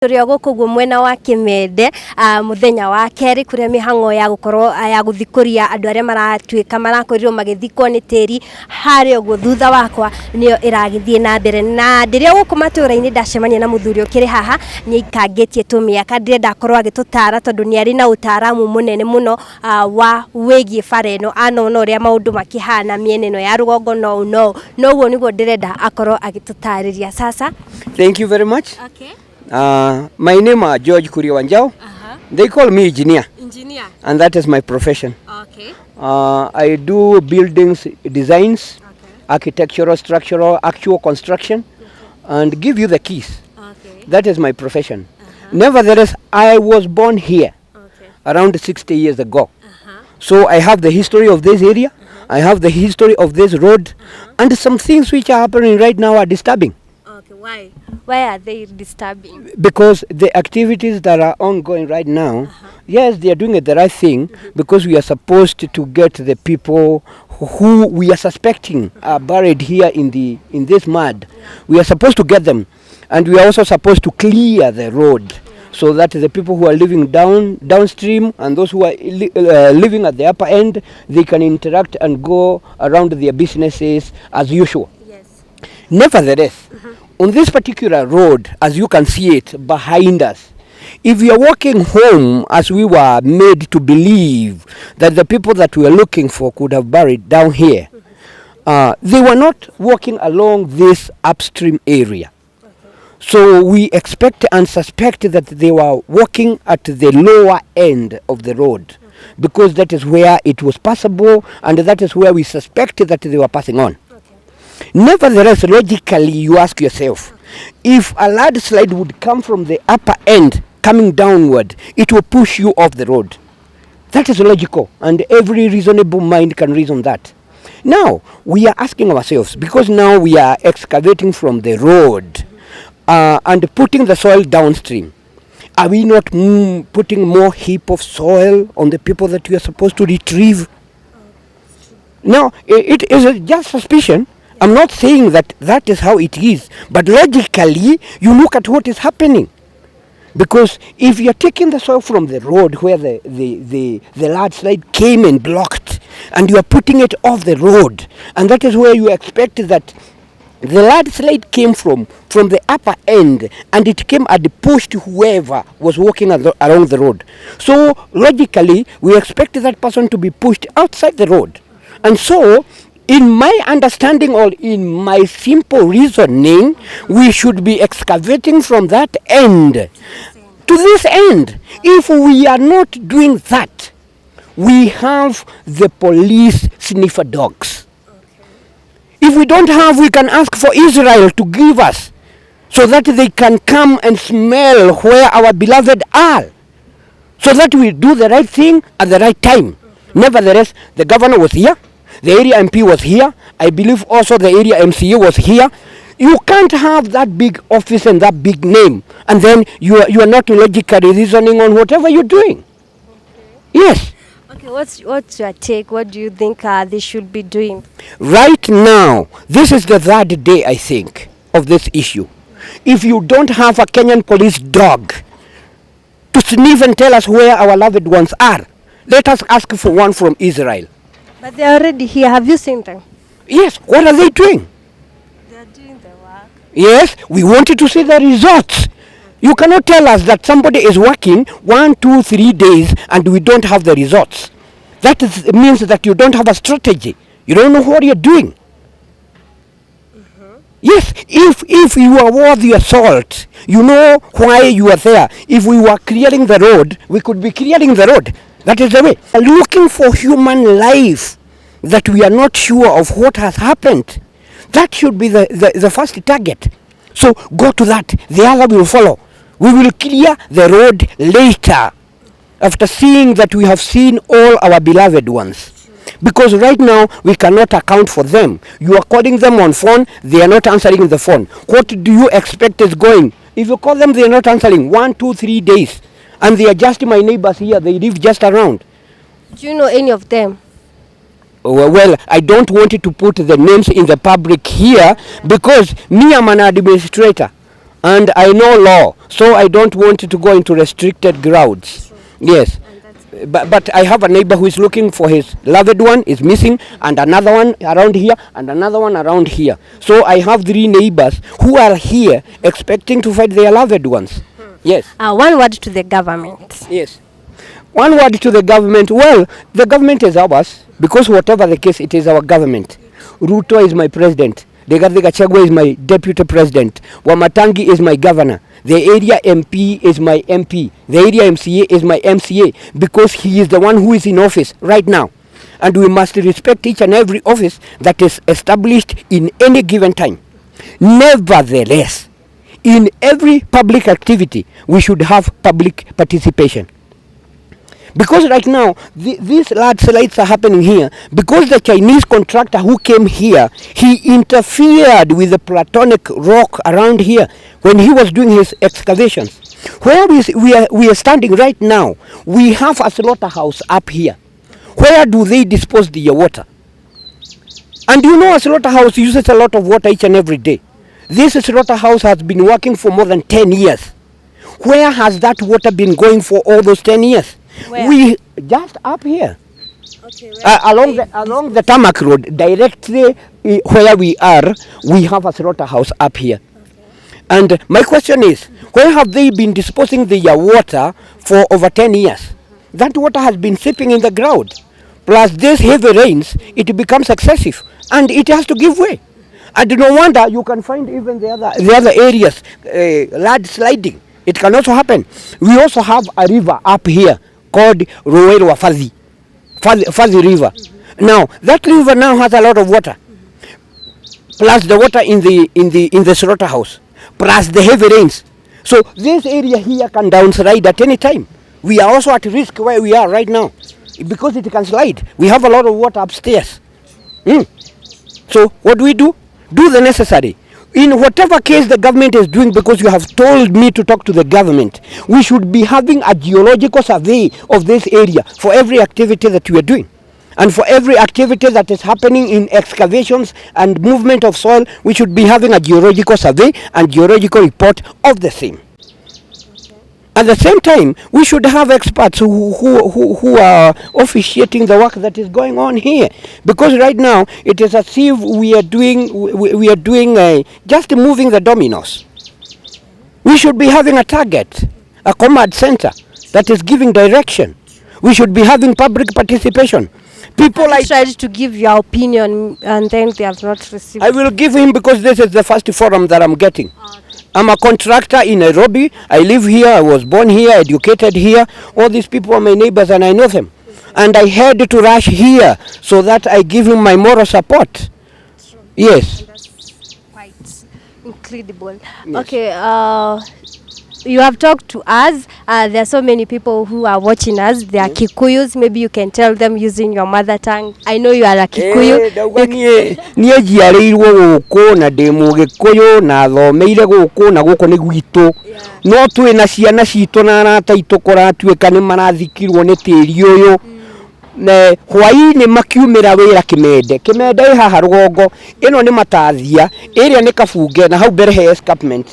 Tũrĩ o gũkũ guo mwena wa Kimende, mũthenya wa kerĩ kũrĩa mĩhang'o ya gũkorwo ya gũthikũria andũ arĩa maratuĩka marakorirwo magĩthikwo nĩ tĩri harĩa ũguo thutha wakwa nĩyo ĩragĩthiĩ na mbere. Na ndĩrĩ o gũkũ matũra-inĩ ndacemania na mũthuri ũkĩrĩ haha nĩ aikangĩtie tũmĩaka, ndĩrenda akorwo agĩtũtara tondũ nĩ arĩ na ũtaramu mũnene mũno wa wĩgiĩ bara ĩno, anona ũrĩa maũndũ makĩhana mĩena ĩno ya rũgongo no no noguo nĩguo ndĩrenda akorwo agĩtũtarĩria sasa. Thank you very much. Okay. My name is George Kuria Wanjau. They call me engineer, Engineer. And that is my profession. Okay. I do buildings designs, architectural, structural, actual construction, and give you the keys. That is my profession. Nevertheless, I was born here around 60 years ago. So I have the history of this area, I have the history of this road, and some things which are happening right now are disturbing. Okay, why? Why are they disturbing? Because the activities that are ongoing right now, yes, they are doing the right thing because we are supposed to get the people who we are suspecting are buried here in this mud. We are supposed to get them, and we are also supposed to clear the road so that the people who are living downstream and those who are living at the upper end, they can interact and go around their businesses as usual. Nevertheless, on this particular road, as you can see it behind us, if you are walking home as we were made to believe that the people that we are looking for could have buried down here, they were not walking along this upstream area. So we expect and suspect that they were walking at the lower end of the road because that is where it was passable and that is where we suspect that they were passing on. Nevertheless, logically, you ask yourself, if a landslide would come from the upper end coming downward, it will push you off the road. That is logical, and every reasonable mind can reason that. Now, we are asking ourselves, because now we are excavating from the road and putting the soil downstream, are we not putting more heap of soil on the people that we are supposed to retrieve? Now, it is just suspicion. I'm not saying that that is how it is, but logically, you look at what is happening. Because if you're taking the soil from the road where the landslide came and blocked, and you are putting it off the road, and that is where you expect that the landslide came from the upper end, and it came and pushed whoever was walking along the road. So logically, we expect that person to be pushed outside the road. And so, in my understanding or in my simple reasoning, we should be excavating from that end to this end. If we are not doing that, we have the police sniffer dogs. If we don't have, we can ask for Israel to give us so that they can come and smell where our beloved are, so that we do the right thing at the right time. Nevertheless, the governor was here, the area MP was here, I believe also the area MCA was here. You can't have that big office and that big name, and then you are not logically reasoning on whatever you're doing. Yes. Okay, what's your take? What do you think they should be doing? Right now, this is the third day, I think, of this issue. If you don't have a Kenyan police dog to sniff and tell us where our loved ones are, let us ask for one from Israel. But they're already here. Have you seen them? Yes, what are they doing? They're doing the work. Yes, we wanted to see the results. You cannot tell us that somebody is working 1, 2, 3 days and we don't have the results. That means that you don't have a strategy. You don't know what you're doing. Yes, if you are worth your salt, you know why you are there. If we were clearing the road, we could be clearing the road. That is the way. Looking for human life that we are not sure of what has happened. That should be the first target. So go to that. The other will follow. We will clear the road later, after seeing that we have seen all our beloved ones. Because right now, we cannot account for them. You are calling them on phone, they are not answering the phone. What do you expect is going? If you call them, they are not answering. 1, 2, 3 days. And they are just my neighbors here. They live just around. Do you know any of them? Well, I don't want to put the names in the public here because me, I'm an administrator. And I know law, so I don't want to go into restricted grounds. Yes. But I have a neighbor who is looking for his loved one, is missing, and another one around here, and another one around here. So I have three neighbors who are here expecting to find their loved ones. Yes. One word to the government. Yes. One word to the government. Well, the government is ours because whatever the case, it is our government. Ruto is my president. Rigathi Gachagua is my deputy president. Wamatangi is my governor. The area MP is my MP. The area MCA is my MCA because he is the one who is in office right now. And we must respect each and every office that is established in any given time. Nevertheless, in every public activity, we should have public participation. Because right now, these landslides are happening here because the Chinese contractor who came here, he interfered with the platonic rock around here when he was doing his excavations. Where we are standing right now, we have a slaughterhouse up here. Where do they dispose the water? And you know, a slaughterhouse uses a lot of water each and every day. This slaughterhouse has been working for more than 10 years. Where has that water been going for all those 10 years? Where? We just up here. Okay, Along the tarmac road, directly where we are, we have a slaughterhouse up here. And my question is, where have they been disposing the water for over 10 years? That water has been seeping in the ground. Plus these heavy rains, it becomes excessive and it has to give way. And no wonder you can find even the other areas landsliding. It can also happen. We also have a river up here called Rũũĩ rwa Fathi. Fathi, Fathi River. Now, that river now has a lot of water. Plus the water in the slaughterhouse. Plus the heavy rains. So this area here can downslide at any time. We are also at risk where we are right now because it can slide. We have a lot of water upstairs. So what do we do? Do the necessary. In whatever case the government is doing, because you have told me to talk to the government, we should be having a geological survey of this area for every activity that we are doing. And for every activity that is happening in excavations and movement of soil, we should be having a geological survey and geological report of the same. At the same time, we should have experts who are officiating the work that is going on here. Because right now, it is as if we are doing just moving the dominoes. We should be having a target, a command center that is giving direction. We should be having public participation. People Have you like tried to give your opinion and then they have not received? I will give him because this is the first forum that I'm getting. I'm a contractor in Nairobi. I live here. I was born here, educated here. All these people are my neighbors and I know them. And I had to rush here so that I give him my moral support. Yes. That's quite incredible. Okay, you have talked to us. There are so many people who are watching us. They are Kikuyus. Maybe you can tell them using your mother tongue. I know you are a Kikuyu. Eh, ndauga niĩ niĩ njiarĩirwo gũkũ na ndĩ mũgĩkũyũ na thomeire gũkũ na gũkũ nĩ gwitũ, no twĩ na ciana citũ na arata aitũ kũratuĩka nĩ marathikirwo nĩ tĩri ũyũ na hwaĩ-inĩ makiumĩra wĩra Kĩmende. Kĩmende ĩ haha rũgongo, ĩno nĩ Matathia, ĩrĩa nĩ Kabunge, na hau mbere he escarpment.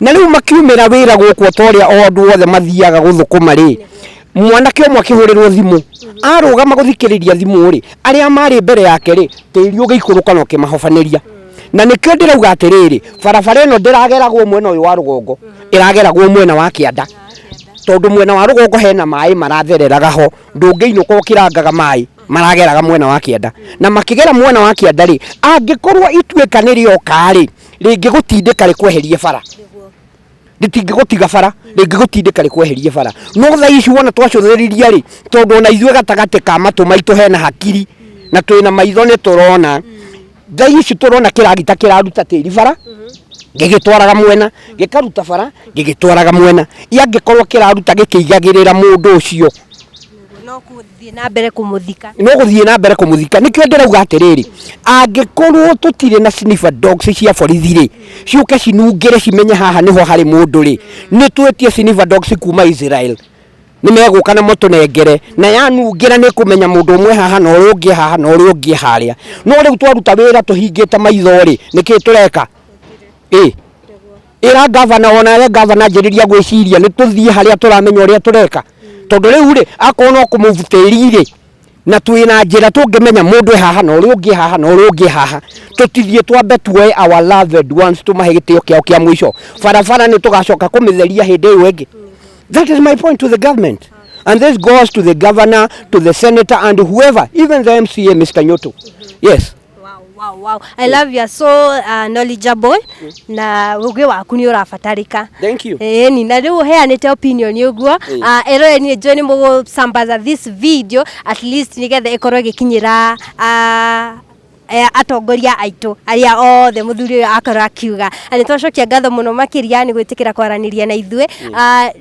Na rĩu makiumĩra wĩra gũkũ ta ũrĩa o andũ othe mathiaga gũthũkũma rĩ, mwanake ũmwe akĩhũrĩrwo thimũ, arũgama gũthikĩrĩria thimũ rĩ, arĩa marĩ mbere yake rĩ, tĩri ũgĩikũrũka na ũkĩmahobanĩria. Na nĩkĩo ndĩrauga atĩrĩrĩ, barabara ĩno ndĩrageragwo mwena ũyũ wa rũgongo, ĩrageragwo mwena wa kĩanda, tondũ mwena wa rũgongo hena maĩ marathereraga ho, ndũngĩinũka ũkĩrangaga maĩ marageraga mwena wa kĩanda. Na makĩgera mwena wa kĩanda rĩ, angĩkorwo ituĩka nĩ rĩoka rĩ, rĩngĩgũtindĩka rĩkweherie bara, rĩtingĩgũtiga bara, rĩngĩgũtindĩka rĩkweherie bara. No thaa ici wona twacũthĩrĩria rĩ, tondũ ona ithuĩ gatagatĩ ka matũ maitũ hena hakiri na twĩna maitho nĩ tũrona, thaa ici tũrona kĩragita kĩraruta tĩri bara gĩgĩtwaraga mwena, gĩkaruta bara gĩgĩtwaraga mwena. Angĩkorwo kĩraruta gĩkĩigagĩrĩra mũndũ ũcio, No kũthiĩ na mbere kũmũthika. No gũthiĩ na mbere kũmũthika. Nĩkĩo ndĩrauga atĩrĩrĩ, angĩkorwo tũtirĩ na sniffer dogs cia borithi rĩ, ciũke cinungĩre cimenye haha nĩho harĩ mũndũ rĩ, nĩ twĩtie sniffer dogs kuma Israel, nĩ megũka na mũtũnengere, na yanungĩra nĩ kũmenya mũndũ ũmwe haha na ũrĩa ũngĩ haha na ũrĩa ũngĩ harĩa. No rĩu twaruta wĩra tũhingĩte maitho rĩ, nĩkĩ tũreka ĩ? Ĩra gavana, onawe gavana, njĩrĩria gwĩciria nĩ tũthiĩ harĩa tũramenya ũrĩa tũreka, tondũ rĩu rĩ, akorwo no kũmove tĩri rĩ, na twĩna njĩra tũngĩmenya mũndũ e haha na ũrĩa ũngĩ e haha na ũrĩa ũngĩ e haha, tũtithiĩ twambe tuoe our loved ones, tũmahe gĩtĩo kĩao kĩa mũico. Barabara nĩ tũgacoka kũmĩtheria hĩndĩ ĩyo ĩngĩ. That is my point to the government, and this goes to the governor, to the senator and whoever, even the MCA, Mr. Nyoto. Yes. Wow. I love you, are so knowledgeable na ũgĩ waku nĩ ũrabatarĩka. Thank you. Ĩni na rĩu ũheanĩte opinion ũguo, erore nĩ njũĩ nĩ mũgũsambaza this video at least nĩgetha ĩkorwo ĩgĩkinyĩra atongoria aitũ arĩa othe mũthuri ũyũ akorwo akiuga. Na nĩ twacokia ngatho mũno makĩria nĩ gwĩtĩkĩra kwaranĩria na ithuĩ.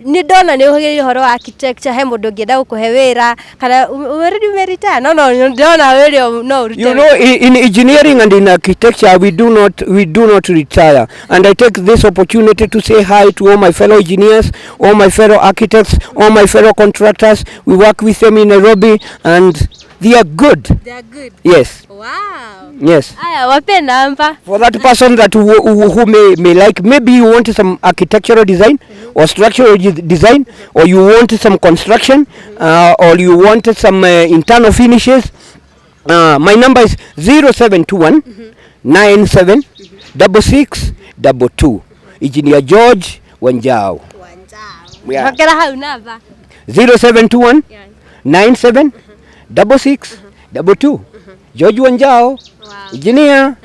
Nĩ ndona nĩ ũhĩgĩrĩire ũhoro wa architecture. He mũndũ ũngĩenda gũkũhe wĩra kana already umeretire? No ndĩrona wĩra no ũrute. You know, in engineering and in architecture, we do not retire. And I take this opportunity to say hi to all my fellow engineers, all my fellow architects, all my fellow contractors. We work with them in Nairobi, and they are good. They are good. Yes, yes. Aya, wape namba. For that person that who may like, maybe you want some architectural design or structural design, or you want some construction, or you want some internal finishes. My number is 0721 97 66 22. Engineer George Wanjao. Yeah. Hokera hau namba. 0721 97 66 22. George Wanjao. Engineer.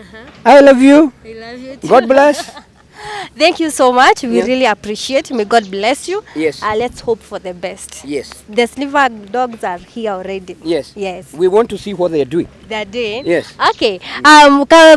I love you. I love you too. God bless. Thank you so much. We really appreciate. May God bless you. Yes. Let's hope for the best. Yes. The sniffer dogs are here already. Yes. Yes. We want to see what they are doing. They're doing. Yes. Okay.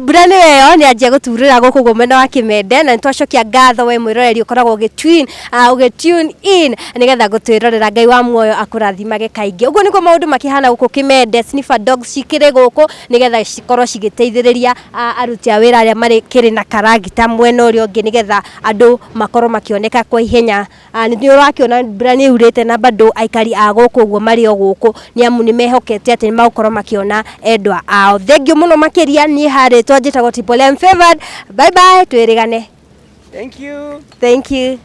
Mbura nĩ ĩyo nĩ anjia gũturĩra gũkũ ũguo mwena wa Kĩmende, na nĩ twacokia ngatho we mwĩroreri ũkoragwo ũgĩ tune in nĩgetha gũtwĩrorera. Ngai wa muoyo akũrathimage kaingĩ. Ũguo nĩguo maũndũ makĩhana gũkũ Kĩmende. Sniffer dogs cikĩrĩ gũkũ nĩgetha cikorwo cigĩteithĩrĩria aruti a wĩra arĩa marĩ kĩrĩ na karagita mwena ũrĩa ũngĩ, nĩgetha andũ makorwo makĩoneka kwa ihenya. Nĩ ũrakĩona mbura nĩ yurĩte na bado aikari a gũkũ ũguo marĩ o gũkũ, nĩ amu nĩ mehokete atĩ nĩ magũkorwo makĩona endwa ao. Thengiũ mũno makĩria. Niĩ harĩtwa njĩtagwo Triple M Favored. Bye bye, twĩrĩgane. Thank you. Thank you.